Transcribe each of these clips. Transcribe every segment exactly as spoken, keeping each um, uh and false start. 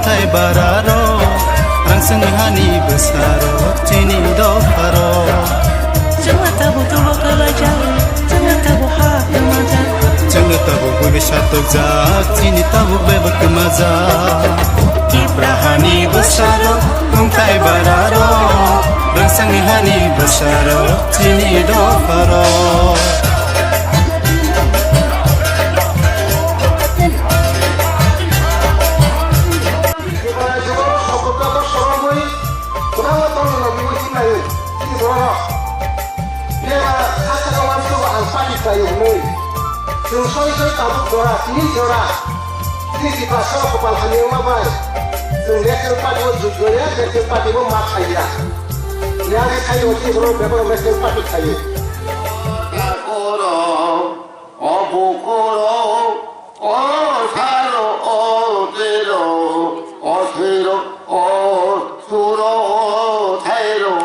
Tai bararok, rangsangni hani bwsarok, chini dopharok. Chwngno tabuk tubo kwlaijak, chwngno tabuk ha kwmajak. Chwngno tabuk bwrwi satokjak, chini tabuk bebak kwmajak. Tipra hani bwsarok, tongthai bararok, rangsangni hani bwsarok, chini dopharok. Kwbangma jugo sokopra bo sorogwi kwbangma dol rok rwui tonglaio chini borok rok. Bebak sak saka uansukgo ang party khlaio hwnwi. Chwng soi soi tabuk jora, tini jora. Tini Tiprasa rok kwpal hamya wngma bai chwng National Party o jug ya, National Party bo ma khaiya. Riyadi khaio chini borok bebak National Party khaio. O bukurok, o saro, o tiro, o siro, o suro, o thairo.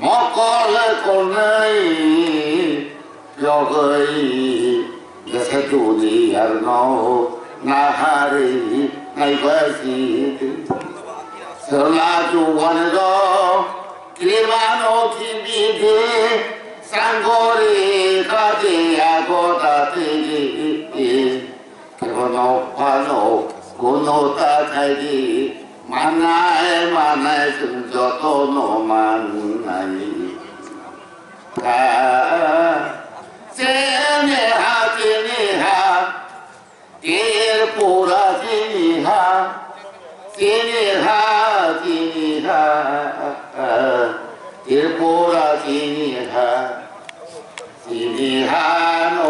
Mokol konai yogoi, jese duniyar no nahari naibasi. Sela juwan ro, Kilimano kibide, sangori kade agoda tege. Kono pano kono ta khaidi, manai manai chwng joto no manai. Ta chini ha, chini ha. Tripura chini ha, chini ha, chini ha, Tripura chini ha, chini ha no,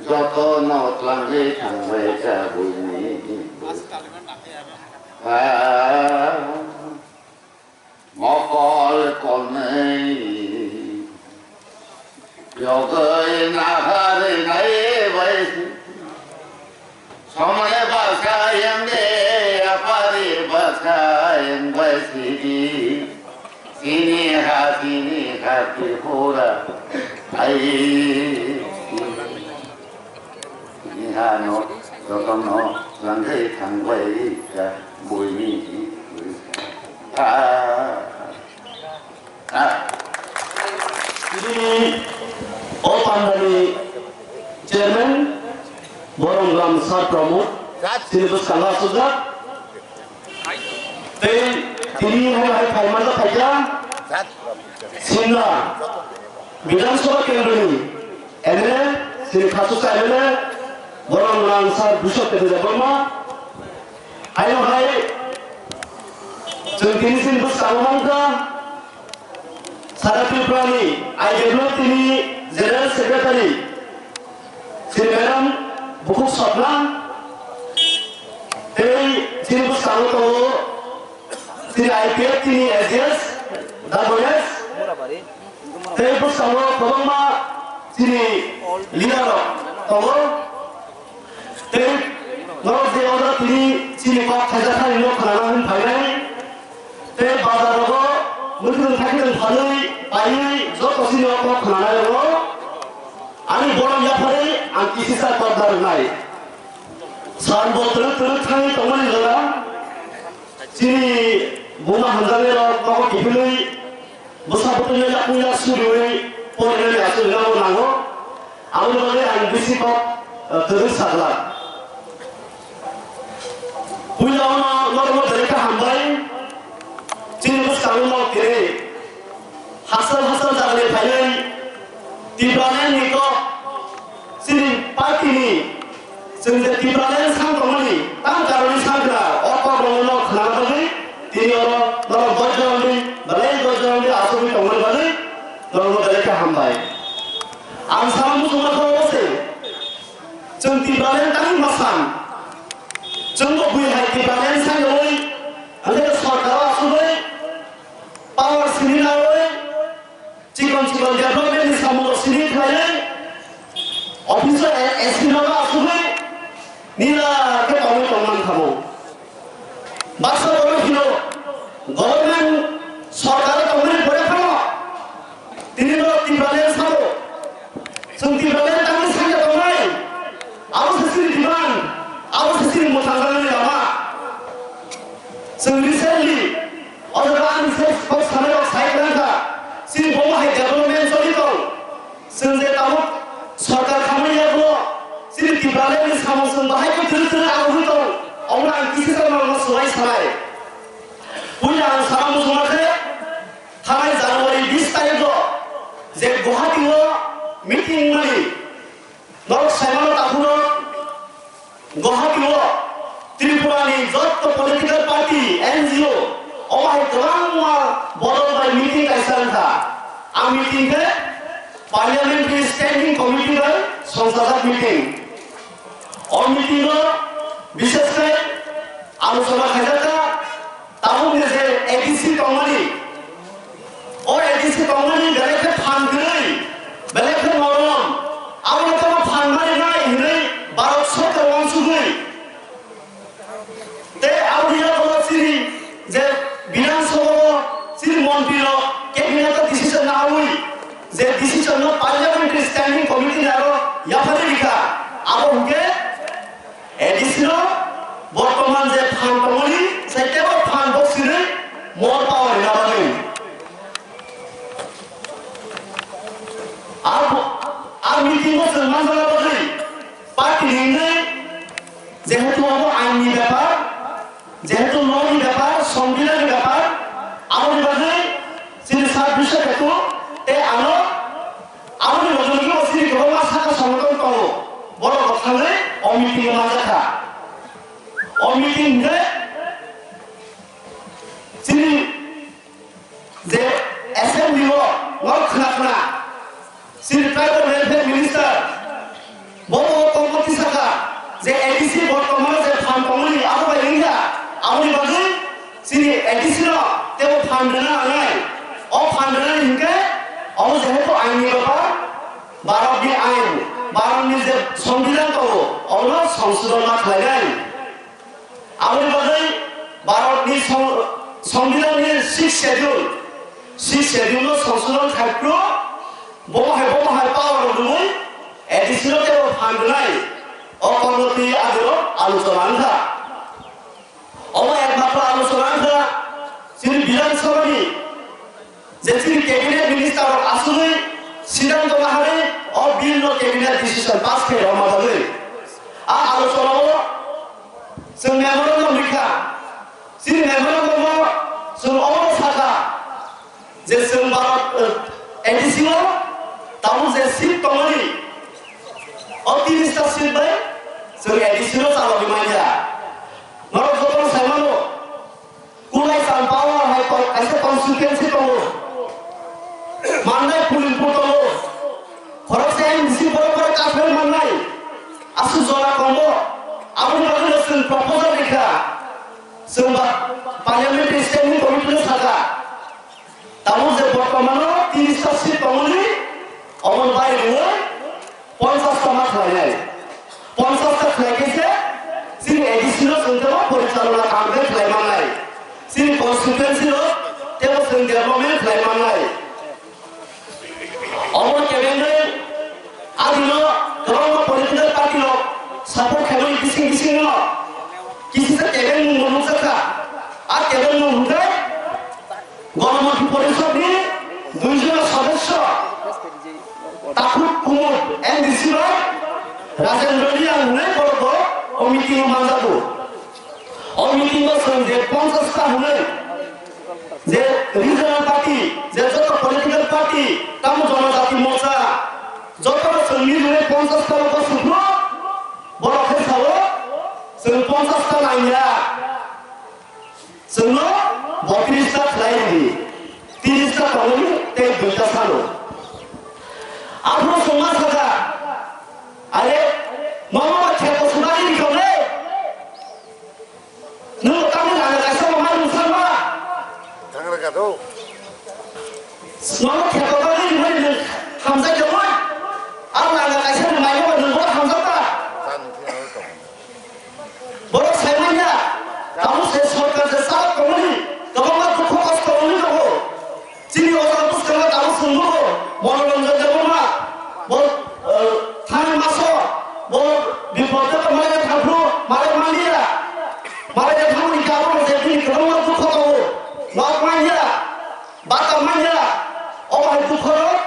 joto no twlangwi thangbai ta buini. Ah. Mokol konai yogoi nahari nai bai. Somane basa yang de apari basa yang bai sidi. Sini ha, sini ha Tripura. Ai. Ni hano jotono langwi thangbai kha buini. Ah. Ah. Chini o pandani chairman Borom Ram Sir Pramod, chini bwskango aswkjak. Tei tini hai hai phaimani phaikha Simla Bidhan Sabha Kendroni M L A, chini Khachuksa M L A, Borom Ram Sir Bishop Ketuja Debbarma. Haino hai chwng tini chini bwskango mankha Sara Tripurani I W F T ni General Secretary, Sri Madam Bukhuk Sopna, tei chini bwskango tongo chini I P F T ni A G S, Daboyes, tei bwskango kwbangma chini leader rok tongo. Tei norok je oro tini chini kok khaijak thani no khnana hwn phainai. Tei bazar rogo mwkhwtwng thakhwtwng phalwi paiwi joto chini o kok khnanai rogo ani borok yapharwi ang kisisa kok narwknai. Sal bo twrwk twrwk thangwi tongmani jora chini buma hamjaknai rok nogo kiphilwi bwsa bwtwino yakung yak suriwi porinani achuk hinwi nango. Aboni bagwi ang bisi kok, eh, kwrwi sa glak. Puila ono norokno belai khe hambai. Chini bwskango nok tini hachal hachal jagani phainai Tipraland ni kok, chini party ni, chwng je Tipraland sang tongmani, tang karwi sang khna, o kok rokno nok khnana bagwi tini oro norok doijon di, belai doijon di asugwi tongmani bagwi norokno belai khe hambai. Ang sama muchungma khe obo se, chwng Tipraland tangwi ma san, chwngbo bui hai Tipraland saiwi, hwnkhe sorkaro asugwi power sini nawi, chikon chikon development ni samung rok sini khlaiwi, office o S P no asugwi, nila khe tongwi tongman thamo. Baksa borok hino, government sorkar tongmani pore phano, tini no Tipraland sabo, chwng Tipraland tangwi sanja tongnai, abo se chini demand, abo se chini mwthangjaknai lama. Chwng recently, o jaga ang se kok sanai rok sai kwrang kha, chini bo hai development choli tong. Chwng je tabuk sorkar khamani yago, chini Tipraland ni samung chwng bahai khe twrwk twrwk ang hui tong. Omo ang kisi sa norok no swbai sanai. Puila ang sana muchungma khe, thanai January bis tarikh o je Guwahati o meeting mani, norok saimano takhuk no Guwahati o Tripura ni jotto political party, N G O, omo hai kwbangma bodol bai meeting kaisa wngkha. A meeting khe Parliamentary Standing Committee bai songchajak meeting. O meeting o bishesh khe alochona khaijak kha tabuk ni je A D C tongmani, o A D C tongmani belai khe phan kwrwi, belai khe norom, aboni tamo phan mari nai hinwi Bharat sorkar uansugwi. Tei aboni yago chini je Bidhan Sabha o chini montri rok cabinet o decision nawi, je decision no Parliamentary Standing Committee ni aro yaphari rikha, abo hwnkhe A D C no bortoman je phan tongmani, sai tebo phan bo sirwi more power rina bagwi. Abo, a meeting bo chwng manjana bagwi party ni hwnwi, jehetu abo ain ni bepar, jehetu law ni bepar, songbidan ni bepar, aboni bagwi chini sir Biswa Ketu tei ano aboni loge loge bo chini kwbangma saka songothon tongo, borok bo thangwi o meeting o manjakha. O meeting hwnkhe chini je assembly o norok khna khna chini tribal welfare minister bo bo kokmoti sakha je A D C bortomano je phan tongmani abo bai wngya, aboni bagwi chini A D C no tebo phan rwna nangnai. O phan rwnani hwnkhe omo jehetu ain ni bepar, Bharat ni ain, Bharat ni je songbidan tongo, omo songsodhon ma khlainai. Aboni bagwi Bharatni song-, Songbidanni sixth schedule, sixth schedule no songsodhon khai phuru bomo hai, bomo hai power rok rwui A D C no tebo phan rwnai, o kormo twi agurok alochona wngkha. Omo ekmatro alochona wngkha chini Bidhan Sabhani je chini cabinet minister rok asugwi siddhanto naharwi o bill no cabinet decision pass khai rwma bagwi. A alochona o chwng memorandum rikha. Chini memorandum o chwng omo sakha je chwng Bharat, eh, A D C o tabuk je seat tongmani o tiris ta seat bai chwng A D C no chalogwi manya. Norok jotono saimano. Kulai Cham power hai kaisa constituency tongo. Mannai Pulimpur tongo. Khoroksa M D C borok borok kaphel mannai. Aswk jora tongo. Aboni bagwi no chwng proposal rikha. Chwng ba parliamentary standing committee no sakha. Tabuk je bortomano tiris ta seat tongmani, oboni bai rwui ponchash ta ma khlainai. Ponchash ta khlai khe se chini A D C no chwng tebo porichalona kam khe khlai mannai. Chini constituency rok tebo chwng development khlai mannai. Omo kebengwi adino kwbangma political party rok support khaimani bising bisingno kisisa kebengmung bo nukjakha. A kebengmung hwnkhe Gonomontri Porishod ni dui jona sodosyo Takhuk Kumud M D C bai Rajendra Reang hwnwi borok bo o meeting o manjago. O meeting o chwng je ponchash ta hwnwi je regional party, je joto political party, tamo Jonojati Morcha, joto chwng milwi ponchash ta rok bo suphuru borok khe sao chwng ponchash ta nangya. Chwngno botris ta khlai rwdi, tiris ta tongwi tei dui ta sano. Aphuru chwng ma sakha, "Are, nono ba kheto sudani rikha le? Nwng tamni lana kaisa bo ma rwngsa ba?" Thang rwkha do. Nono kheto bagwi rwmani nwng hamjak ya oi? Ang lana kaisa rwmani bo nwng bo hamjak ta? Borok sai manya, tabuk se sorkar je salak tongmani, kwbangma dukhu kosto wngwi tongo. Chini o jaga bwskango tabuk chwng nugo, Monoranjan Debbarma, bo, eh, thani maso, bo Biplab Debbarma malai thangphru, malai manliya. Malai thangmani karon je bini kwbangma Bata manya, omo hai dukho rok,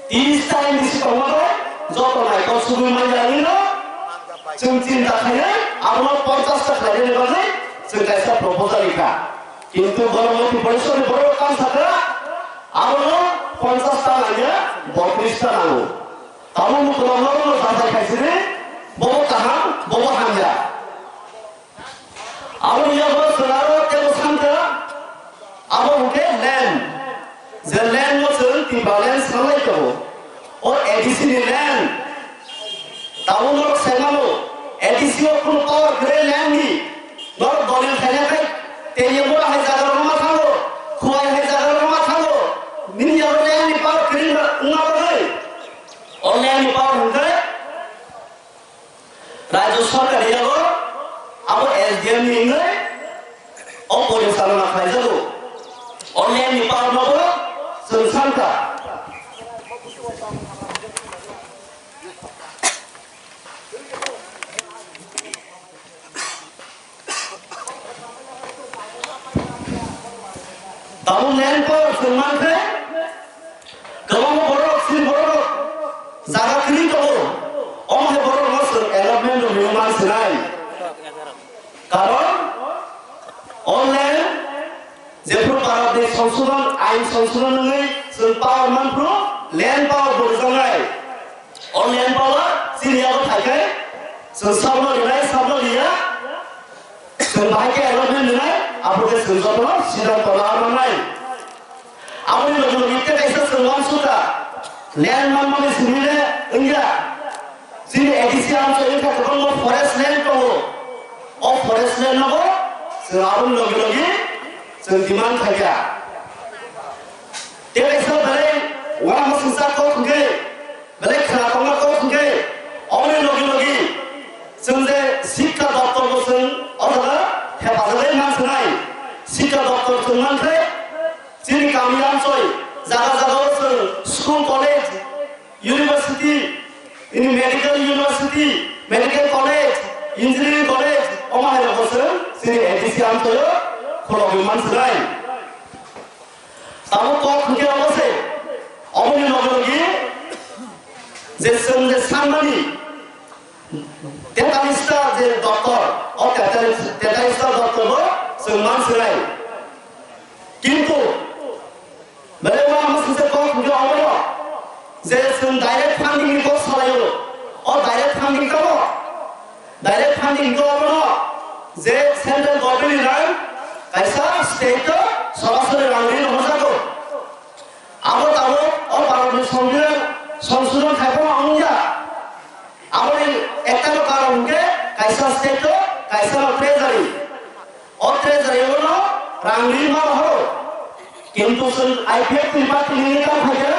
tris ta M D C tongma bai, joto naikol sugwi manya wngwi no, chwng chinta khainai, abono ponchash ta khlainani bagwi chwng kaisa proposal rikha. Kintu bono Mantri Porishod ni borok rok kang sakha, abono ponchash ta nangya, botris ta nango. Abo mukulam no no sajai khaisini, bobo kaham, bobo hamya. Abo yago sengaro tebo sangkha, abo hwnkhe land. Je land no chwng Tipraland sanlai tongo. O A D C ni land. Tabuk norok saimano, A D C o kunu power kwrwi land ni. Norok dolil khaina khai, tei yamura hai jaga rok ma thango, khuai hai jaga rok ma thango. Nini yago land ni power kwrwi wngma bagwi. O land ni power hwnkhe Rajya Sarkar yago abo S D M ni wngwi o porichalona khlaijago. O land ni power no bo chwng sankha. Tabuk land power chwng mankhe, kwbangma borok, chini borok jaga kwrwi tongo, omo hai borok no chwng allotment rwui man sinai. Karon o land jephru Bharat ni Songshodhon, ain Songshodhon wngwi chwng power manphru land power bo rwjaknai. O land power chini yago phaikhai, chwng sabno rinai, sabno riya, chwng bahai khe allotment rinai, aphuru khe chwng jotono siddhanto la manai. Aboni logi logi tei kaisa chwng uansukha, land manmani simi le wngya. Chini A D C amchoi wngkha kwbangma forest land tongo. O forest land nobo chwng aboni logi logi chwng demand khaikha. Tei kaisa belai uansukjak kok hwnkhe, belai khna tongma kok hwnkhe, oboni logi logi chwng je Sikha Doptor bo chwng o jaga hepajagwi man swnai. Sikha Doptor chwng mankhe chini kami amchoi jaga jaga o chwng school, college, university, ini medical university, medical college, engineering college, omo hai rok bo chwng chini A D C amchoi o khulogwi man swnai. Tabuk kok hwnkhe omo se, oboni logi logi je chwng je sanmani tetalista je doptor, o tetalista doptor bo chwng man swnai. Kintu belai uansukjak kok hwnkhe omo je chwng direct funding ni kok salaio. O direct funding tamo? Direct funding hwnkhe obono je central government ni rang kaisa state o sorasori rang ri rohorjago. Abo tabuk o Bharat ni Songbidan Songshodhon khai phano wngya. Aboni ekta no karon hwnkhe kaisa state o kaisa no treasury. O treasury o no rang ri ma rohoro. Kintu chwng I P F T ni party ni neta phaikha,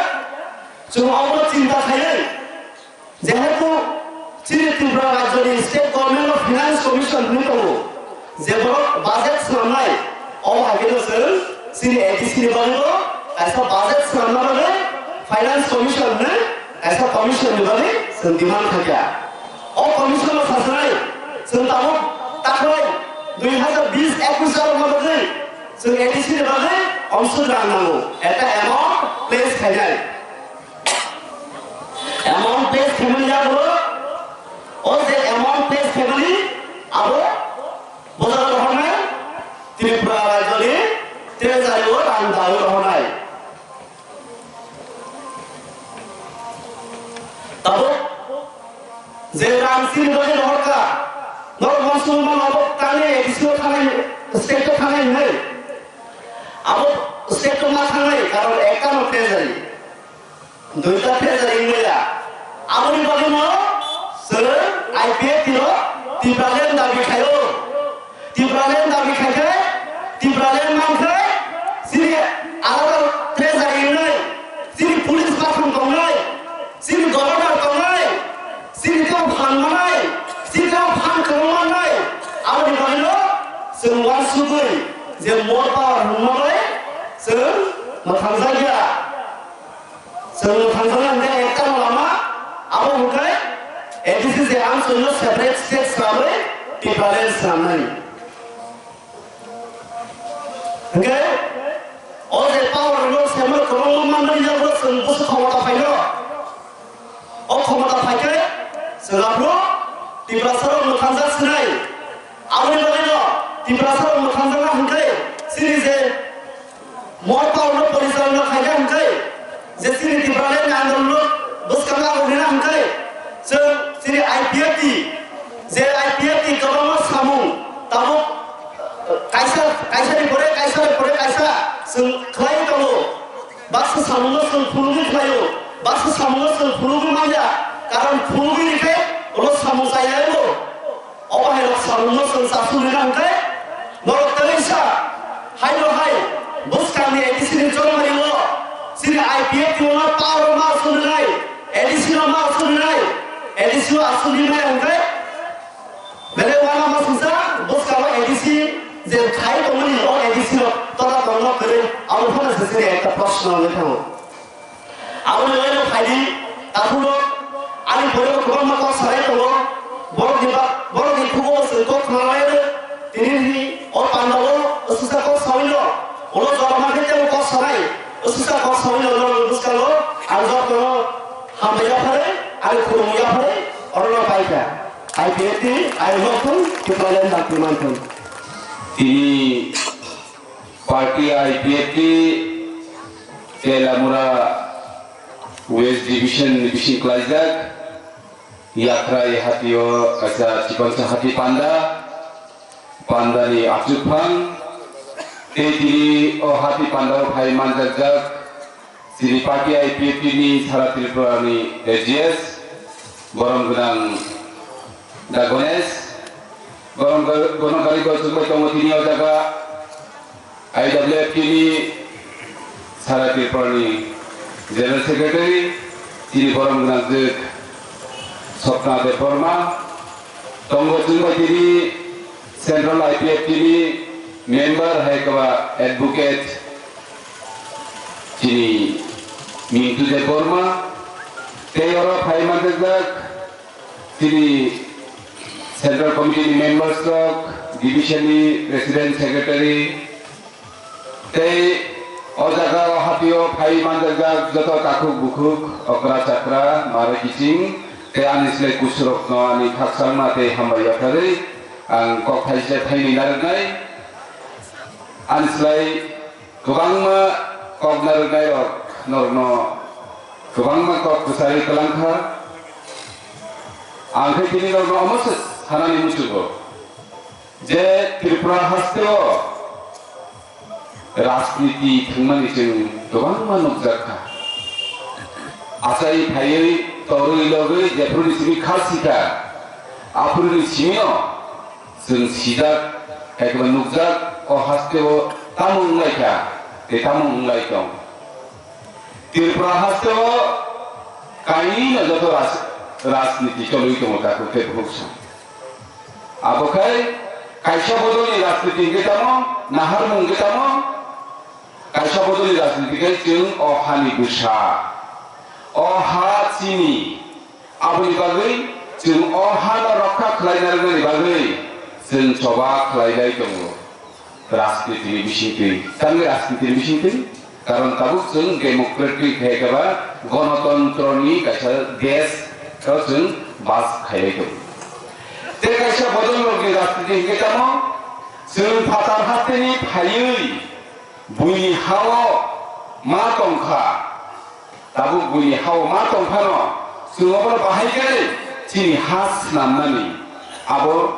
chwng obono chinta khainai. Jehetu chini Tripura rajyoni State Government o Finance Commission hinwi tongo, je borok budget swnamnai, obo hai kheno chwng chini A D C ni bagwi bo kaisa budget swnamna bagwi Finance Commission hinwi kaisa commission ni bagwi chwng demand khaikha. O commission o sasanai chwng tabuk takhwlai dui hazar bis ekwis salrokma bagwi chwng A D C ni bagwi omswk rang nango, ekta amount place khainai. Amount place khaimani yagulo, o je amount place khaimani abo bojaro rohornai Tripura rajyoni treasury o rang dawi rohornai. Tabuk je rang chini bagwi rohorkha, norok uansukmano abo tangwi A D C o thangnai, state o thangnai hinwi. Abo state o ma thangnai, karon ekta no treasury. Duita phejari wngmaya. Aboni bagwino chwng I P F T no Tipraland dabi khaio. Tipraland dabi khai khe, Tipraland man khe, chini alada treasury wngnai, chini police bathang tongnai, chini governor tongnai, chini tei phan manai, chini tei phan kwbang mannai. Aboni bagwino chwng uansugwi je more power hwnma bai chwng mwthangjakya. Chwng thangjaknai hwnkhe ekta lama, abo hwnkhe A D C je ang chwngno separate state swnamwi Tipraland swnamnani. Hwnkhe o je Kwbangma manmani yago chwng busu khomota phaino. O khomota phaikhe chwng aphuru Tiprasarok mwthangjak sinai. Aboni bagwino Tiprasarok mwthangjak hwnkhe chini je Mor power no porichalona khaina hwnkhe, je chini Tipraland ni andolon no bwskango ago rina hwnkhe, chwng chini I P F T, je I P F T kwbangma samung tabuk kaisa, kaisa ni pore kaisa ni pore kaisa chwng khlai tongo. Baksa samung no chwng phunugwi khlaio, baksa samung no chwng phunugwi manya, karon phunugwi rikhe ulo samung chaya wngo. Obo hai rok samung no chwng chasuk rina hwnkhe, norok tei sa, hai no hai, bwskang ni A D C ni chongmani o, chini I P F T no power ma asuk rinai, A D C no ma asuk rinai, A D C no asuk rinai hwnkhe, bele wana ma sungsa, bwskang o A D C je khai tongmani o A D C no tola tongno kwrwi, abo phano se chini ekta proshno wngwi thango. Aboni uaino phaidi, takhuk rok, ani pore o kwbangma kok sanai tongo. Borok ni ba, borok ni khugo o chwng kok khna lai rw. Tini ni o panda o swngsa kok sawi no. Ulo jora ma khe tebo kok sanai. Swngsa kok sawi no norok ni bwskango ang jotono hambai yapharwi, ani khulumung yapharwi, oro no pai kha. I P F T, I welcome Tipraland Bhakti Manthon. Tini Party I P F T Telamura West Division ni bising klaijak Yakrai hatio kaisa chikon sa hati panda, panda ni achuk phang tei tini o hati panda o phai manjakjak. Chini party I P F T ni Sara Tripura ni A G S, borom gwnang Da Ganesh, borom gw-, gwnang gari gw chwngbai tongo tini o jaga, I W F T ni Sara Tripura ni General Secretary, chini borom gwnang jwk Swapna Debbarma, tongo chwngbai tini Central I P F T ni member hai khe ba advocate chini Mintu Debbarma, tei oro phai manjakjak chini Central Committee ni members rok, division ni President Secretary, tei o jaga o hati o phai manjakjak joto takhuk bukhuk, okra chakra, mare kiching, tei ani slai kusurok no ani khakchangma tei hambai yapharwi ang kok thaisa thainwi narwknai. Ani slai kwbangma kok narwknai rok norokno kwbangma kok kwcharwi kwlang kha. Ang khe tini norokno omo se sanani muchungo je Tripura hasteo rajniti thwngmani chwng kwbangma nukjak kha. Achai phaiwi torwi logwi jephuruni simi kha sikha, aphuruni simino chwng sijak, ekbar nukjak, o hasteo tamo wnglaikha, tei tamo wnglaitong. Tripura hasteo kainwino joto raj-, rajniti cholwi tongo takhuk tei bukhuk sa. Abo khai kaisa bodolni rajniti hwnkhe tamo, naharmung hwnkhe tamo, kaisa bodolni rajniti khai chwng o hani bwsa, o ha chini, Aboni bagwi chwng o hano rokha khlaina rwnani bagwi chwng choba khlailai tongo rajnitini bisingtwi. Tamni rajnitini bisingtwi? Karon tabuk chwng democratic hai khe ba gonotontroni kaisa desh o chwng bas khailai tongo. Tei kaisa bodolrokni rajniti hwnkhe tamo chwng phatar hasteni phaiwi buini hao ma tongkha. Tabuk buini hao ma tongphano, chwng obono bahai khe chini ha snamnani abo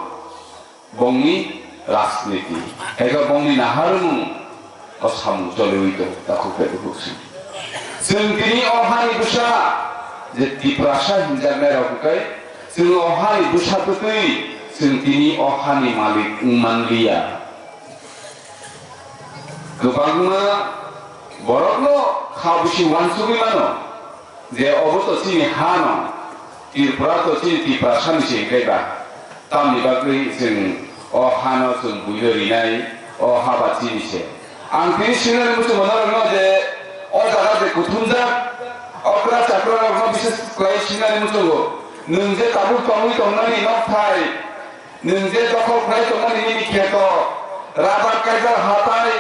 bongni rajniti, eba bongni naharmung o samung choliwi tongo, takhuk khe bukhuk se. Chwng tini o hani bwsa je Tiprasa hinjaknai rok hwnkhe, chwng o hani bwsa twtwi chwng tini o hani malik wngmanliya. Kwbangma borokno kha bisi uansugwi mano je obo to chini ha no, Tripura to chini Tiprasani se hwnkhe ba, tamni bagwi chwng o hano chwng buino rinai, o ha ba chini se. Ang tini singnani muchungo norokno je o jaga je kuthumjak okra chakra rokno bises khlai singnani muchungo, nwng je tabuk tongwi tongnani nokthai, nwng je dokhol khlai tongmani nini kheto, rabar kaijak hatai,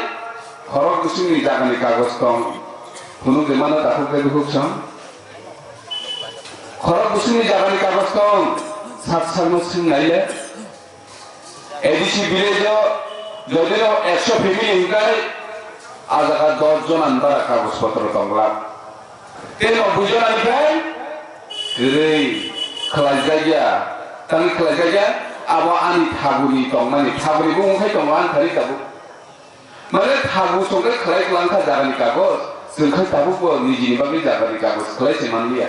khorok bwswkni jagani kagoj tong, Phunuk de mano takhuk tei bukhuk song. Khorok bwswkni jagani kagoj tong, sat salno swng nai le. A D C village o jodino ekso family hwnkhe, a jaga dos jonan bara kagoj potro tong glak. Tei nobboi jona ni phai kwrwi khlaijakya, tangwi khlaijakya, abo ani thaguni tongmani, thaguni bo wngkhai tongo ani thani tabuk. Mane thagu songkhe khlai kwlangkha jagani kagoj, chwng khai tabukbo nijini bagwi jagani kagoj khlai se manliya.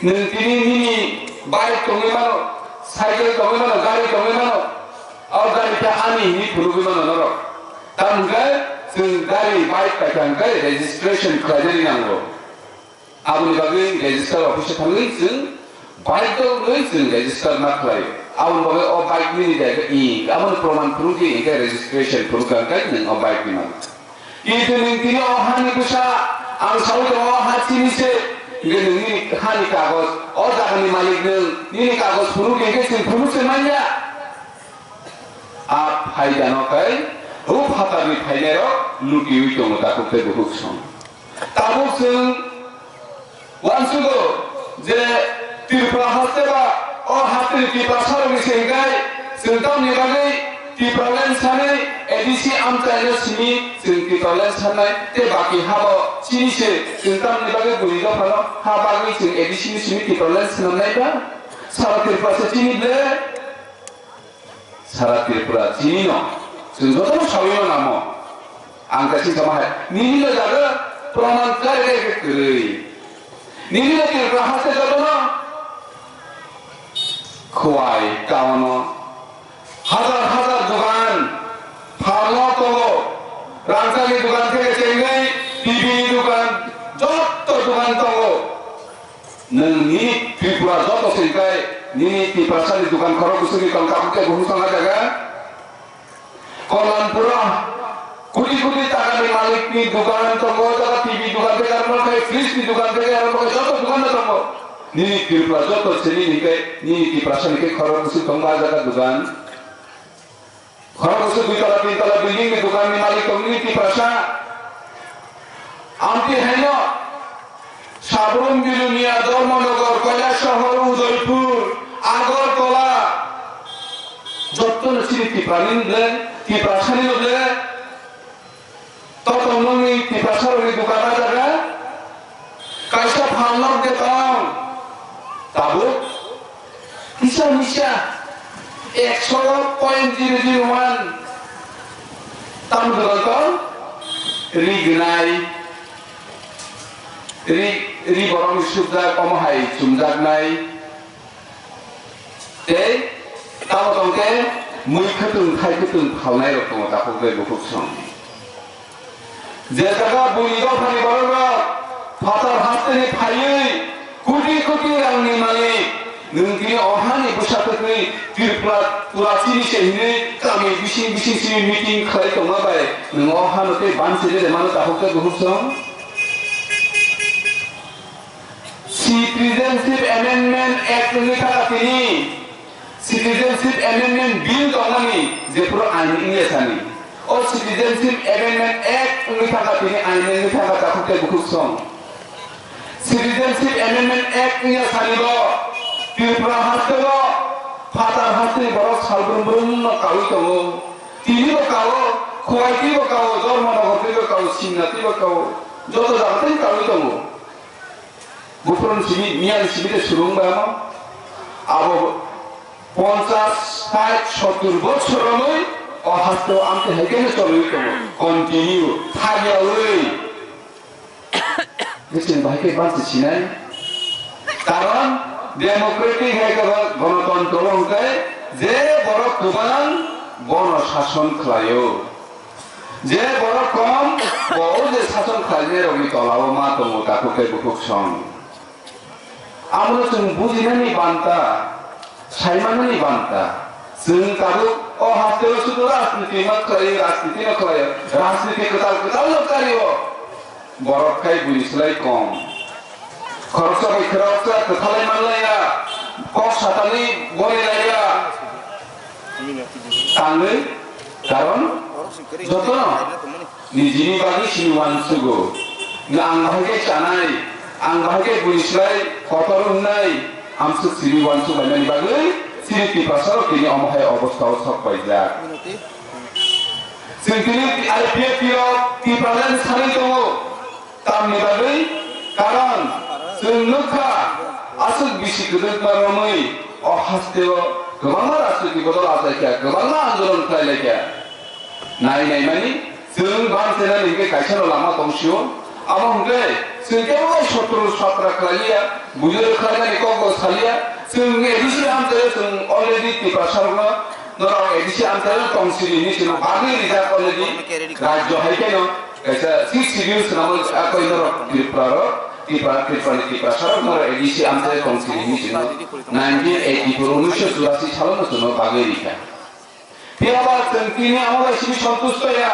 Nwng tini nini bike tongwi mano, cycle tongwi mano, gari tongwi mano, o gari ta ani hinwi phunugwi mano norok. Tamo hwnkhe chwng gari, bike paikha hwnkhe registration khlainani nango. Aboni bagwi register office o thangwi chwng bike dol wngwi chwng register ma khlai. Aboni bagwi o bike nini de khe ink, aboni proman phunuk di, hinkhe registration phunuk kha, hinkhe nwng o bike ni mano. Kintu nwng tini o hani bwsa, ang saui tongo, o ha chini se, hinkhe nwng nini hani kagoj, o jaga ni malik nwng, nini kagoj phunuk di, hinkhe chwng phunuk se manya. A phaidano khe o phatarni phainairok lukiwi tongo takhuk tei bukhuk song. Tabuk chwng uansugo je Tripura haste ba o hasteni Tiprasarokni se hwnkhe chwng tamni bagwi Tipraland sanai A D C amchaino simi chwng Tipraland sanai tei baki habo chini se chwng tamni bagwi buini dophano ha bagwi chwng A D C ni simi Tipraland swnamnai ba? Sara Tripura se chini ble? Sara Tripura chini no, chwng jotono sawi mano amo. Ang kaisa sama hai, nini no jaga proman kari kari khe kwrwi. Nini no Tripura haste jotono Khowai town o hajar hajar dogan, pharma tongo, rangchakni dogan theke chengwi, T V ni dogan, jotto dogan tongo. Nwng nini Tripura joto se kai, nini Tiprasani dukan khorok bwswkni tong tabuk tei buphang tong a jaga. Kollanpuro koti koti takani malikni dukan tongo, o jaga T V dukan theke arokhe fridge ni dukan theke arokhe joto dukan no tongo. Nini Tripura joto se nini kai, nini Tiprasani kai khorok bwswk tongo a jaga dukan. Khoroksa dui tala, tin tala building ni dukan ni malik tong nini Tiprasa. Amtwi haino Sabrum, Bilonia, Dharmanagar, Kailasahar, Udaipur, Agartala, jotto no chini Tiprani no ble, Tiprasani no ble. Totong nokni Tiprasarokni dukan a jaga kaisa phalnok de tong. Tabuk kisa misa ekso point zero zero one. Tamo dukan tong? Ri gnai, ri, ri borokni sukjak, omo hai chumjaknai. Tei tamo tongkhe mui khwtwng, thai khwtwng phalnairok tongo takhuk tei bukhuk song. Je jaga buini dophani borokrok phatar hasteni phaiwi koti koti rangni malik, nwng tini o hani bwsa kwtwi Tripura pura chini se hinwi kami bising bising simi meeting khlai tongma bai nwng o hano tei bansi rede mano takhuk tei bukhuk song? Citizenship Amendment Act wngwi thangkha tini, Citizenship Amendment Bill tongmani jephuru ain wngya sani. O Citizenship Amendment Act wngwi thangkha tini, ain wngwi thangkha takhuk tei bukhuk song. Citizenship Amendment Act wngya sani bo Tripura hasteo phatar hasteni borok salbrum brum no kaui tongo. Tini bo kao, Khowai twi bo kao, Dharmanagar twi bo kao, Simna twi bo kao, joto jaga tei kaui tongo. Buphuruni simi, miyani simi de surung ba mo. Abo ponchas, sait, sottur bochor romwi o hasteo amtwi hai khe no cholwi tongo. Continue, thagiyaui. Bising bahai khe bansi sinai. Karon democratic hai khe bo gonotontro hwnkhe je borok kwbang bono sason khlaio. Je borok kom, bo o je sason khlainairokni tolao ma tongo takhuk tei bukhuk song. Amono chwng bujinani banta, saimanani banta. Chwng tabuk o hasteo sudu rajniti ma khlai, rajniti ma khlai, rajniti kwtal kwtal no kario. Borok khai buini slai kom. Khoroksa bai khoroksa kwthalai manlaiya, kok satani bonilaiya. Tangwi, karon jotono nijini bagwi sini uansugo. Ang bahai khe chanai, ang bahai khe buini slai kotor wngnai, amswk siri uansuk laimani bagwi chini Tiprasarok tini omo hai obostha o sok paijak. Chwng tini I P F T o Tipraland sanwi tongo, tamni bagwi? Karon chwng nukha, aswk bisi kwdwkma romwi o hasteo kwbangma rajniti bodol achaikha, kwbangma andolon khlailaikha. Nai naimani, chwng bamsenani hinkhe kaisano lama tongsio. Amo hinkhe chwng kebo bai sotro satra khlaiya, bujor khlainani kokbo salia. Chwng A D C amchaio chwng already Tiprasarokno, norok A D C amchaio tongsiri hinwi chwng bagwi rijak already. Rajyo hai kheno kaisa six schedule swnamwi akoi norok Tripura rok, Tripura, Tripura ni Tiprasarok norok A D C amchaio tongsiri hinwi chwngno nineteen eighty-four, unnisho churasi salono chwngno bagwi rikha. Phiya ba chwng tini amo bai simi santusto ya,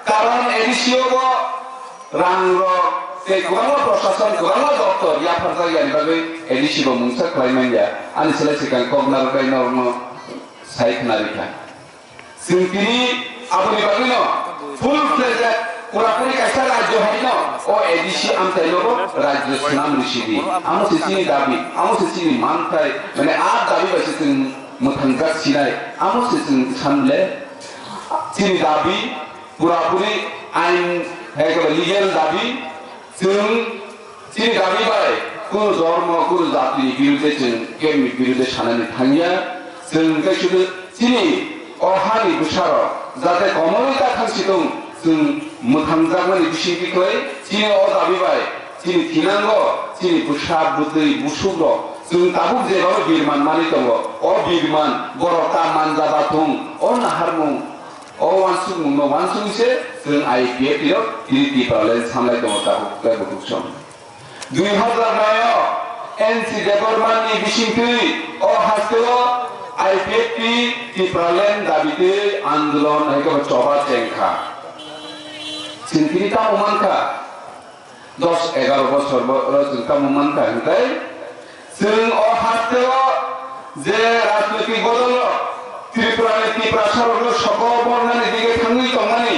karon A D C o bo rang rok tei kwbangma prosason, kwbangma doptor yapharjak yani bagwi A D C bo mungsa khlai man ya. Ani slai swkang kok narwknai norokno sai khna rikha. Chwng tini aboni bagwino full fledged purapuri kaisa rajyo haino o A D C amchaino bo rajyo swnam risi di. Amo se chini dabi, amo se chini manthai, mane a dabi bai se chwng mwthangjak sinai, amo se chwng sanle chini dabi, purapuri ain, hai khe legal dabi, chwng chini dabi bai kunu dhormo, kunu jatini birudhe chwng kemni birudhe sanani thangya, chwng khe sudu chini o hani bwsarok jate komorwi ta thangsi tong, chwng mwthangjakmani bisingtwi khlai chini o dabi bai chini thinango chini bwsa bwtwi busukrok chwng tabuk jeba birman manwi tongo. O birman borok ta manja bathung, o naharmung, o uansukmungno uansuk se chwng I P F T rok tini Tipraland samlai tongo tabuk khe bukhuk song. Dui hazar nai o N C Debbarmani bisingtwi o hasteo I P F T Tipraland dabitwi andolon hai khe choba chengkha. Chwng tini tamo mankha? Dos egaro bosor bo-, oro chwng tamo mankha hwnkhe, chwng o hasteo je rajnoitik bodol rok Tripura ni Tiprasa rok no sokomornani dige thangwi tongmani,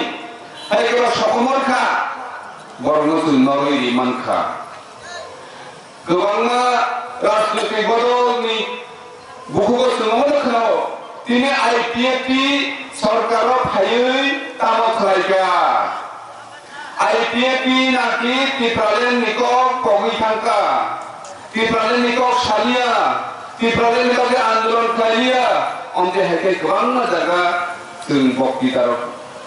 hai khe sokomor kha, borok no chwng norwi ri mankha. Kwbangma rajnoitik bodol ni Bukugo chwng omono khwnao, tini I P F T sorkaro phaiwi tamo khlaikha? I P F T naki Tipraland ni kok pogwi thangkha, Tipraland ni kok salia, Tipraland ni bagwi andolon khlailia, omte hai khe kwbangma jaga chwng bokti tarok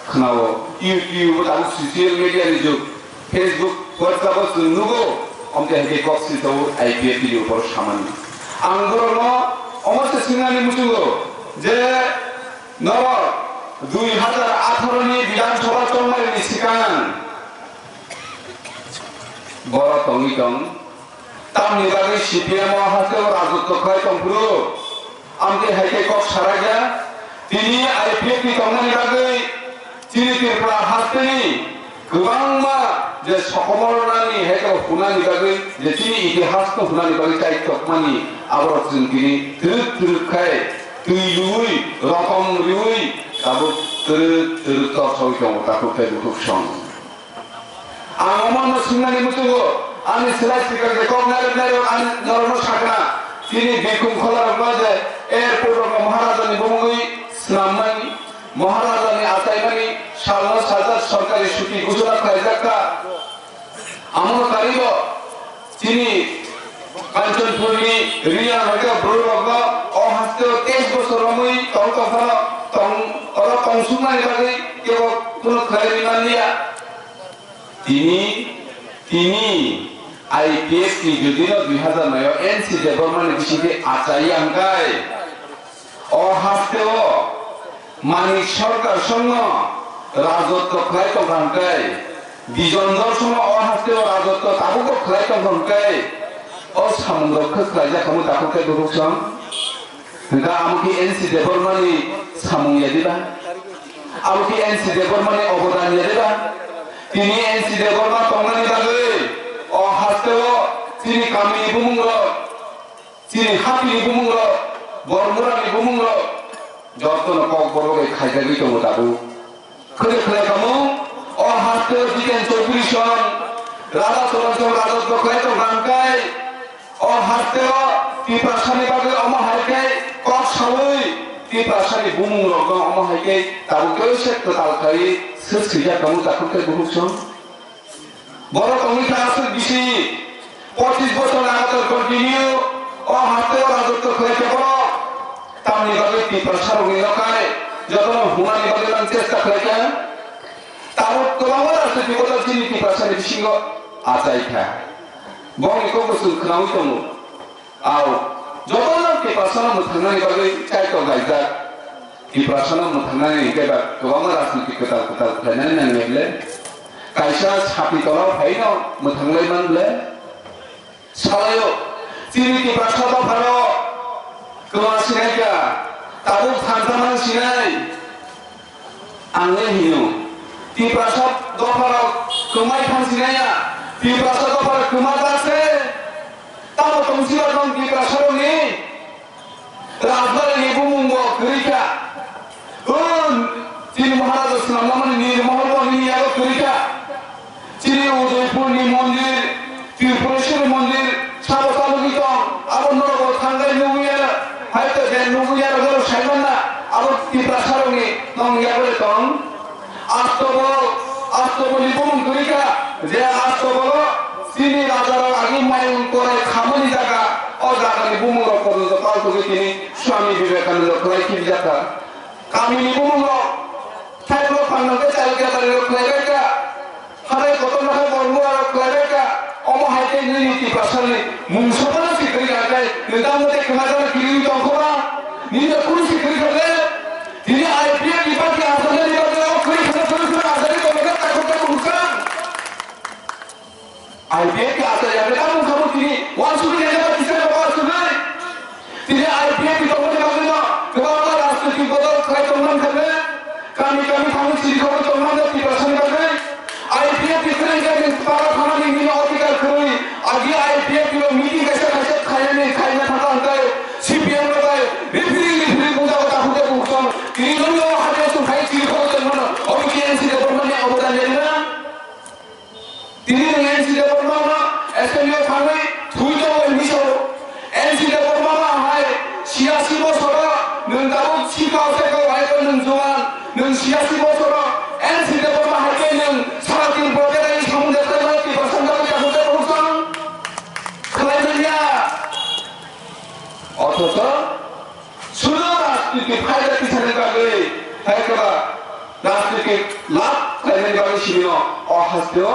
khwnao, YouTube, tabuk social media ni jug. Facebook, WhatsApp o chwng nugo, omte hai khe kok swi tongo I P F T ni upor samani. Ang borokno omo se swngnani muchungo je norok dui hazar atharo ni Bidhan Sabha chongmani ni swkang borok tongwi tong. Tamni bagwi C P M o haste o rajotw khlai tongphuru. Amtwi hai khe kok sarakya, tini I P F T tongnani bagwi chini Tripura hasteni kwbangma je sokomornani hai khe hunani bagwi, je chini itihasno hunani bagwi chai tokmani, aborok chwng tini twrwk twrwk khai twi lwi, rokom rwi, tabuk twrwk twrwk torsawi tongo takhuk tei bukhuk song. Ang omo no swngnani muchungo, ani slai swkang je kok narwk narwk ang norokno sakna, chini Birkhum kholarokno je airport rokno Maharajani bumungwi swnammani, Maharajani achaimani salno sajak sorkari chuti ghoshona khlaijak kha. Amono karibo chini Kanchanpurni Riya hoika bwrwi rokno o hasteo teis bosor romwi tong tongphano tong oro tongsuknani bagwi kebo kuno khlaiwi manliya. Tini, tini I P F T jodi no dui hazar noi o N C Debbarma ni bisingtwi achaiya hwnkhe, o hasteo Manik Sarkar songno rajotw khlai tongkha hwnkhe, Bijon Dor songno o hasteo rajotw tabukbo khlai tongkha hwnkhe, o samung rok khe khlaijak khamwi takhuk tei bukhuk song. Hwnkha amo khe N C Debbarma ni samung ya diba? Abo khe N C Debbarma ni obodan ya diba? Tini N C Debbarma tongnani bagwi o hasteo chini kamini bumung rok, chini hapini bumung rok, Bormura ni bumung rok jotono Kokborok bai khaijagwi tongo tabuk. Khwlai khwlai kamo o hasteo Jiten Chowdhury song, Raja Choronsong rajotw khlai tong kha hwnkhe, o hasteo Tiprasani bagwi omo hai khe kok saui Tiprasani bumung rokno omo hai khe tabuk tei se kwtal khlai swk swijak tongo takhuk tei bukhuk song. Borok tongwi kha aswk bisi pochis bochor lagatar continue o hasteo rajotw khlai khe borok tamni bagwi Tiprasarokni lokai jotono hwnani bagwi nang chesta khlai kha. Tabuk kwbangma rajniti bodol chini Tiprasani bisingo achai kha. Bongni kokbo chwng khnaui tongo. Ao, jotono Tiprasano mwthangnani bagwi kaitor laijak. Tiprasano mwthangnani hwnkhe ba kwbangma rajniti kwtal kwtal khlainani nangya ble. Kaisa sati tolao phaino mwthanglai man ble. Salaio, chini Tiprasa dophano kwma sinai kha, tabuk thansa man sinai. Ang le hino, Tiprasa dopharok kwmai thang sinai ya, Tiprasa dopharok kwma jak se. Tamo tongsi ba tong Tiprasarokni Rajbari ni bumung bo kwrwi kha. Hwn, chini Maharaja swnamnamani nir mohor bo nini yago kwrwi kha. Chini Udaipur ni mondir, Tripureshwar mondir, sabo chalogwi tong, abo norok bo thangwi nugwi ya, hai to je nugwi ya, norok sai manna, abo Tiprasarokni tong yago le tong. Astobol, Astobol ni bumung kwrwi kha, je Astobol o chini raja rok agi mayung korai khamani jaga, o jaga ni bumung rok porjonto paltugwi tini Swami Vivekananda khlai khibijak kha. Kami ni bumung rok, thai rok phanang khe chal khe tari rok khlai bai kha. Harai kotor no hai bormu rok khlai bai kha. Omo hai khe nini Tiprasa ni mung sobo no si kwrwi kha khe, nini tamo tei kwma jana kiri tong kho ba? Nini no kunu si kwrwi kha khe? Tini I P F ni party aswk nani bagwi o kwrwi kheno kwrwi kheno aswk nani bagwi takhuk takhuk bwkha. I P F ni aswk ya bwkha bwkha bo tini wansugwi nai ba kisa ba wansugwi. Tini I P F ni tongmani bagwi no kwbangma rajnitik bodol khlai tongmani thangwi kami kami thangwi chiri khogwi tongmani Tiprasani bagwi. I P F ni kwrwi khe nwng para thanani nini odhikar kwrwi. Agi I P F ni meeting kaisa kaisa khainani khaina thangkha hwnkhe C P M rok bai referee referee bungjago takhuk tei bungchong. Tini nungno hakhe chwng hai chiri khogwi tongmano, obo khe N C Debbarmani obodan ya nina? Tini nwng N C Debbarmano assembly o thangwi thwi tongo hinwi sao. N C Debbarmano hai siyasi bosoro nwng tabuk sikao tei kok hai nwng juan, nwng siyasi bosoro N C Debbarma hai khe nwng sara tin project hai samung de khlai mano Tiprasa jagwi takhuk tei bungchong khlai manya. Othocho sudo rajniti phaida tisani bagwi hai khe ba rajniti lab khlainani bagwi simi no o hasteo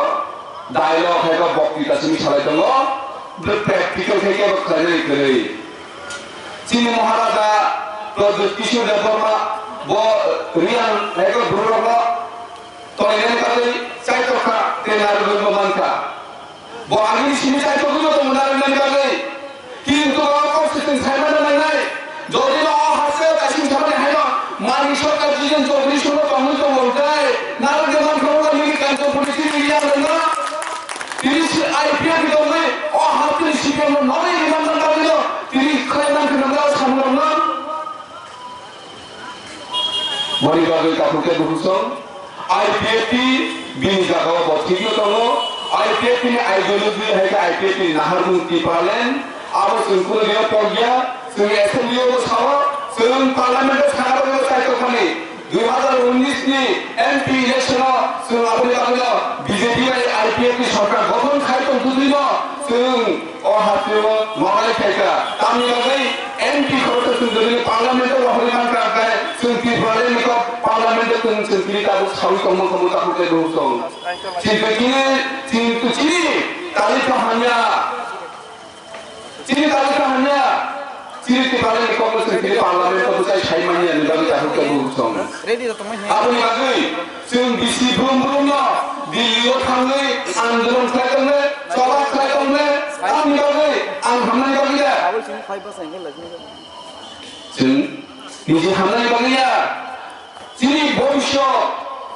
dialogue hai khe boktita simi salai tongo. Bwrwi practical khe kebo khlainani kwrwi. Chini Maharaja Pradyut Kishore Debbarma bo Reang hai khe bwrwi rokno Tongnaini bagwi chaitok kha tei narwgwi bo man kha. Bo agini simi chaitokgwi bo tongo narwknani bagwi. Kintu o kok se chwng sai mano nangnai. Jodi no o hasteo kaising samani haino Manik Sarkar Jijen Chaudhary songno tongwi tongo hwnkhe narwkna man kha wngkha nini Kanchanpuri chini area rokno. Tini si I P F ni tongwi o hasteni C P M no nokni rimani bagwi no tini khlai man kha nangya o samung rokno. Boni bagwi takhuk tei bukhuk song, I P F T bini jagao bo thwigwi tongo. I P F T ni ideology hai khe I P F T ni naharmung Tipraland, abo chwng kunu dino pokya, chwng assembly o bo sao, chwng parliament o thangna bagwi bo chaitokmani. Dui hazar unnish ni M P election o chwng aboni bagwi no B J P bai I P F T sorkar gothon khai tong thwdwi no chwng O hasteo noknai khaikha, tamni bagwi M P khoroksa chwng jodi parliament o rohorwi mankha, hwnkhe chwng Tripura ni kok parliament o chwng chwng tini tabuk sawi tongma khamu takhuk tei bukhuk song. Chini tini, chini tu chini, tali kha hamya. Chini tali kha hamya. Chini Tripura ni kok no chwng tini parliament o bwchai sai manya ni bagwi takhuk tei bukhuk song. Ready da tongmani. Aboni bagwi chwng bisi brum brum no Delhi o thangwi andolon khlai tongnai, choba khlai tongnai, tamni bagwi ang hamnani bagwi ya. Chwng niji hamnani bagwi ya. Chini bobisyo,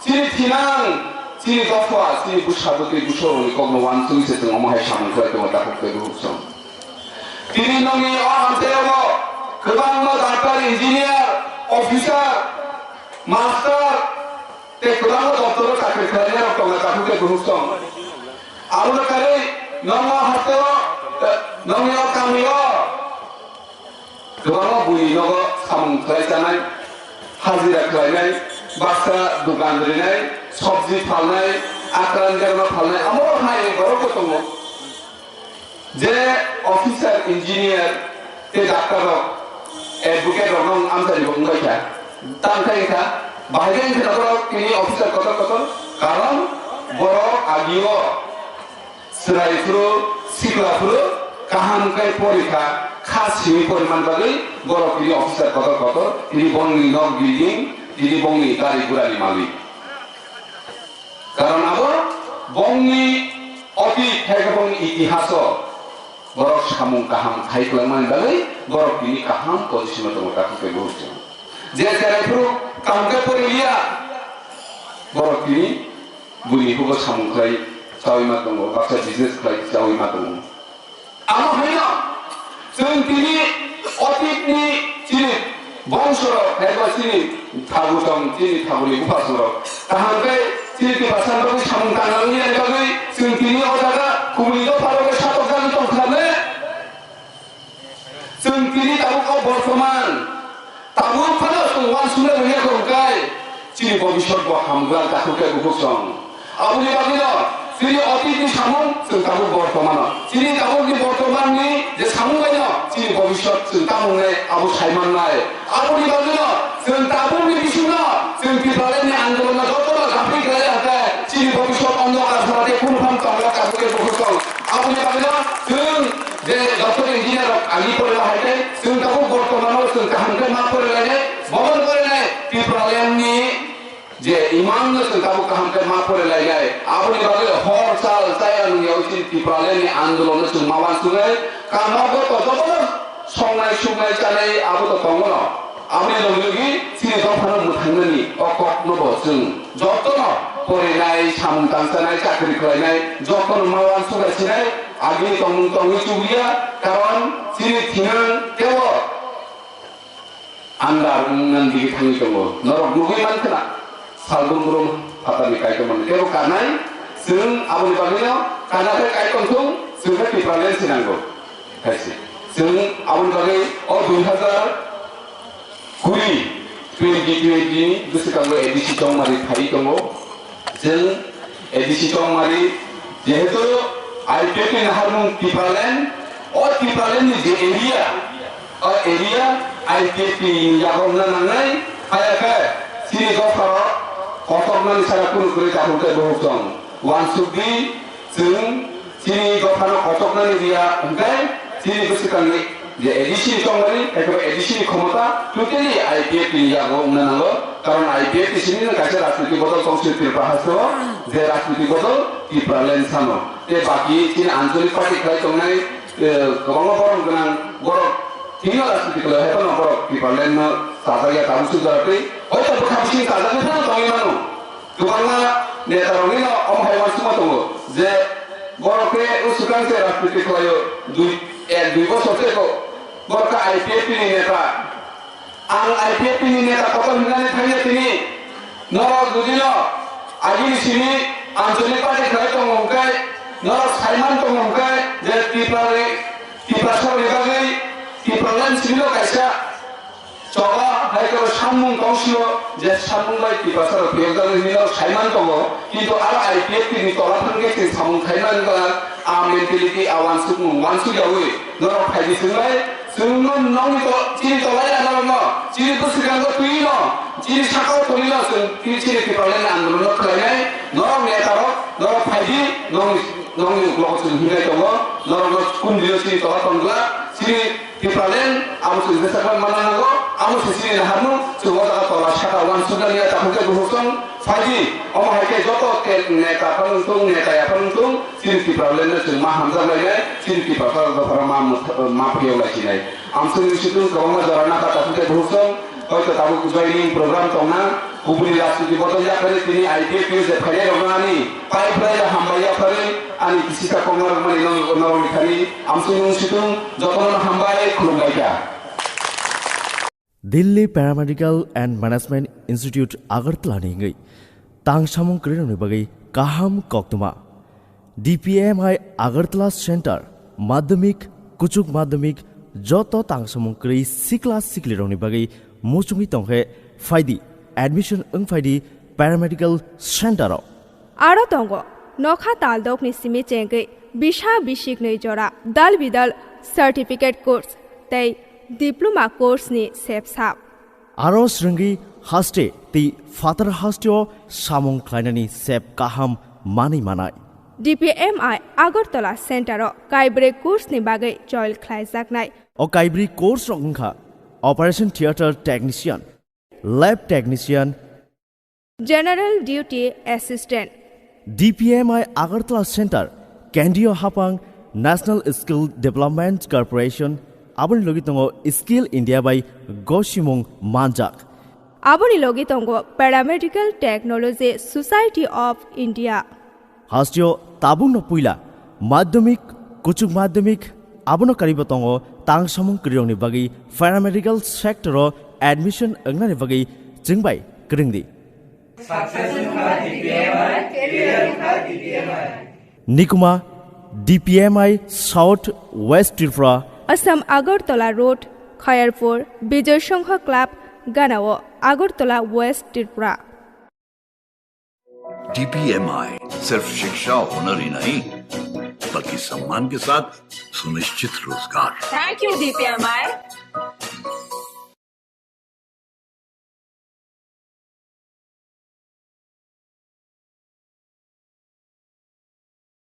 chini thinang, chini dopha, chini bwsa bwtwi bwsarokni kokno uansugwi se chwng omo hai samung khlai tongo takhuk tei bukhuk song. Tini nokni o hamsayao kwbangma doctor, engineer, officer, master tei kwbangma doptoro chakri khlainai rok tongo takhuk tei bukhuk song. Abono karwi nokno hasteo, eh, nokni o kamio kwbangma buini nogo samung khlai chanai, hajira khlainai, baksa dukan rinai, sobji phalnai, akran derma phalnai, amo hai borok bo tongo. Je officer, engineer tei doctor rok, advocate rok no amchari bo wngbai kha. Tang kha wngkha, bahai khe wngkha borok tini officer kotor kotor, karon borok agio chwrai phuru, sikla phuru, kaham khe pori kha, kha simi pori man bagwi borok tini officer kotor kotor, tini bongni nok building, tini bongni gari gurani malik. Karon abo bongni otit hai khe bongni itihaso borok samung kaham khai kwlangmani bagwi borok tini kaham position o tongo, takhuk tei bukhuk chwng. Je cherai phuru kaham khe pori liya, borok tini buini hugo samung khlai chaui ma tongo, baksa business khlai chaui ma tongo. Amo haino chwng tini otitni chini bongsorok, eba chini thabu tong, chini thabuni buphasungrok kaham khe chini Tiprasa bagwi samung tangnani bagwi chwng tini o jaga kubuni dopharok khe satokjagwi tong khlane. Chwng tini tabuk o bortoman, tabuk phano chwng uansuknai rwngya khe hwnkhe chini bobiswt bo hamgwlak takhuk khe bukhuk song. Aboni bagwino chini otitni samung chwng tabuk bortomano. Chini tabukni bortomanni je samung baino chini bobiswt chwng tamo wngnai abo saimannai. Aboni bagwino chwng tabukni bisingno chwng Tipralandni andolonno jotono japri khlai ya hwnkhe chini bobiswt ondokar sara tei kunu phano tongla takhuk khe bukhuk song. Aboni bagwino chwng je doctor engineer rok agi porila hai khe chwng tabuk bortomano chwng kaham khe ma porilainai, bobo porilainai Tipralandni je imang no chwng tabuk kaham khe ma porilainai. Aboni bagwi hor sal chaya nungya chini Tipralandni andolon no chwng ma uansuknai, kama bo to jotono songnai suknai chanai abo to tongo no. Aboni logi logi chini dophano mwthangnani o kokno bo chwng jotono porinai, samung tangchanai, chakri khlainai, jotono ma uansuknai sinai, agini tongmung tongwi chubuya, karon chini thinang teibo andar wngna digi thangwi tongo. Norok nugwi mankha na, salbrum brum phatarni kaitor mani teibo karnai, chwng aboni bagwino kana khe kai tongthung, chwng khe Tipraland sinango. Hai se. Chwng aboni bagwi o dui hazar kuri, twenty twenty ni bwswkango A D C Chongmari phaiwi tongo. Chwng A D C Chongmari jehetu I P F T ni naharmung Tipraland, o Tipraland ni je area, o area I P F T ni yago wngna nangnai, haya khe chini dopharo kotornani sara kunu kwrwi takhuk tei bukhuk tong. Uansukdi, chwng chini dophano kochoknani riya, hwnkhe chini bwswkangni je A D C ni tongmani, ekhebo A D C ni khomota totally I P F T ni yago wngna nango. Karon I P F T simi no kaisa rajniti bodol tong swi Tripura haste o, je rajniti bodol Tipraland sano. Tei baki chini anchalik party khlai tongnai, eh, kwbangma borom gwnang borok thwino rajniti khlai, hai phano borok Tipraland no chajak ya tabuk swk jora twi, hoito bwkha bising chajak phano tongwi mano. Kwbangma netarokni no omo hai uansukma tongo je borok khe o swkang se rajniti khlaio, dui, ek dui bosor se ko borok khe I P F T ni neta. Ang I P F T ni neta kotor hinani thangya tini. Norok jodi no agini simi anchalik party khlai tongo hwnkhe, norok saiman tongo hwnkhe je Tripura, Tiprasa ni bagwi Tipraland simi no kaisa choba hai khe samung tong sio je samung bai Tiprasa rok phiyok jani hinwi norok saiman tongo, kintu aro I P F T ni tola thang khe chwng samung khaimani ba a mentality a uansukmung uansuk yaui norok phaidi chwng bai chwng no nokni to chini tola ya norok no chini bwswkango twi no chini sakao twi no chwng twi chini Tipraland ni andolon no khlainai norok neta rok norok phaidi nokni nokni uklogo chwng hinwi tongo norok no kundino chini tola tongla chini Tipraland abo chwng jesa khe manna nango, abo se chini naharmung, chwng o jaga tola saka uansuknani ya takhuk tei bukhuk tong, phaidi, omo hai khe joto te neta phano wng thung, neta ya phano wng thung, chini Tipraland no chwng ma hamjak lainai, chini Tiprasa dophano ma mutha-, ma phiyok lai sinai. Amswk ni situng kwbangma jora nakha takhuk tei bukhuk tong, hoito tabuk joining program tongna, kubuni rajniti bodol yakarwi tini I P F T je phainai rok nani, pai phlai ya hambai yakarwi, ani kisisa kokna rwkmani no, norokni thani, amswk nung situng, jotono hambai, khulumbai kha. Delhi Paramedical and Management Institute Agartala ni wngwi tang samung kwrwirokni bagwi kaham koktwma. D P M I Agartala Center, Madhyamik, Kuchuk Madhyamik, joto tangsamung kwrwi sikla siklirokni bagwi muchungwi tongkhe phaidi admission wng phaidi Paramedical Center o. Aro tongo nokha taldokni simi chengwi bisa bisiknwi jora dal bidal certificate course tei diploma course ni sepsap. Aro swrwngwi haste tei phatar hasteo samung khlainani sep kaham manwi manai. D P M I Agartala Center o kaibrwi course ni bagwi choil khlaijaknai. O kaibrwi course rok wngkha Operation Theatre Technician, Lab Technician, General Duty Assistant. D P M I Agartala Center, Kendriya Hapang, National Skill Development Corporation, aboni logi tongo Skill India bai gosimung manjak. Aboni logi tongo Paramedical Technology Society of India. Hasteo tabukno puila madhyamik, kuchuk madhyamik, abono karibo tongo tangsamung kwrwirokni bagwi paramedical sector o admission wngnani bagwi chwngbai kwrwngdi. Nikuma, D P M I South West Tripura. Assam Agartala Road, Khayarpur, Bijoy Sangha Club, Ganao, Agartala West Tripura. D P M I सिर्फ शिक्षा हुनर ही नहीं, बल्कि सम्मान के साथ सुनिश्चित रोजगार। Thank you, D P M I.